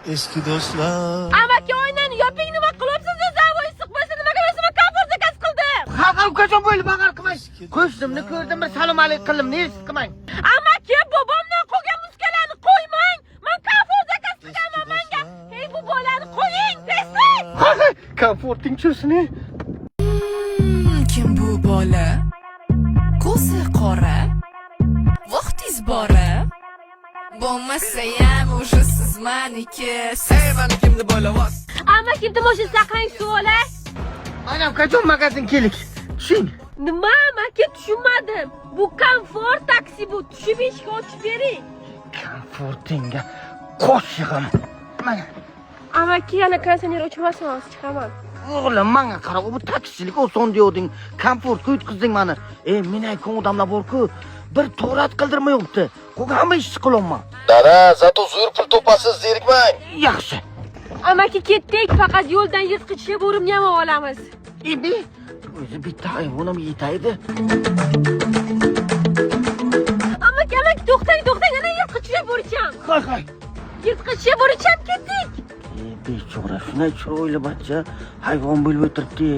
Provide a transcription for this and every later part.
Eski do'stlar. Amaki, oynani yoping, nima qilyapsiz o'zi? Havo issiq bo'lsa, nimaga o'zimga Komfort заказ qildim? Ha, ha, ukajon, bo'ldi, bag'ar qilmang. Qo'shnimni ko'rdim, bir salom alik qildim, ne qilmang. Amaki, bobomdan qolgan muskalarni qo'ymang. Man Komfort заказ qilganman manga. Hey, bu bolani qo'ying, tez tez. Ha, ha, Komforting cho'sini. Kim bu bola? Ko'zi qora. Vaqtingiz bora. Bo'lmasayam уже siz maniki. Ey, mani kim deb o'ylayapsiz? Amaki, iltimos, saqlang suvola. Mana, ukajon, magazin kelik. Tushing. Nima, amaki, tushunmadim. Bu Komfort taksi bu. Tushib eshik ochib bering. Komfortingga qo'shig'im. Mana. Amaki, yana konditsioner o'chmasin, hozir chiqaman. O'g'lim, manga qara, bu taksichilik oson deyording. Komfortga yutqizding mani. E, men aytgan odamlar bor-ku, bir to'rat qildirmayapti. Qo'ga hamma ishni qilyapman. Dada, зато zo'r pul topasiz, zerikmang. Yaxshi. Amaki, ketdik, faqat yo'ldan yirtqich bo'rimni ham olamiz. Endi o'zi bitta hayvon ham yetaydi. Amaki, amaki, to'xtang, to'xtang, ana yirtqich bo'richam. Hay, hay. Yirtqich bo'richam, ketdik. E, bechora, shunday chiroyli bachcha hayvon bo'lib o'tiribdi.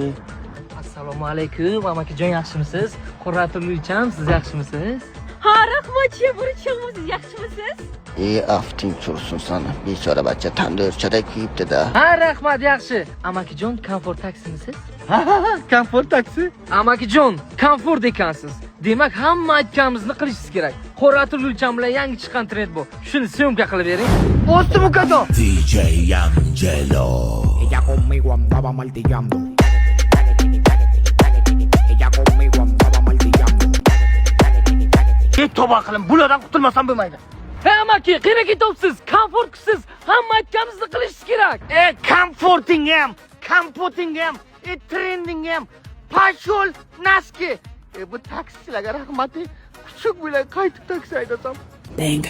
Assalomu alaykum, amakijon, yaxshimisiz? Qurratul Uycham, siz yaxshimisiz? Ha, rahmat, bo'richam, siz yaxshimisiz? E, afting tursin sani. Bechora bachcha tandirchada kuyibdi-da. Ha, rahmat, yaxshi. Amakijon, Komfort taksimisiz? Ha, ha, ha, Komfort taksi. Amakijon, Komfort ekansiz. Demak, hamma aytganimizni qilishingiz kerak. Qurratul Uycham bilan yangi chiqqan trend bu. Shuni съёмка qilib bering. Bosdim, ukajon. DJ Angelo. Ella conmigo andaba martillando. Ella conmigo andaba martillando. E, tavba qilim, bulardan qutulmasam bo'lmaydi. Hey, amaki, qayerga ketyapsiz? Komfortsiz. Hamma aytganimizni qilishingiz kerak. E, komforting ham, kompoting ham, e, trending ham. Пошёл носки. E, bu taksichilarga rahmati. Kuchuk bilan qaytib taksi haydasam. Bang.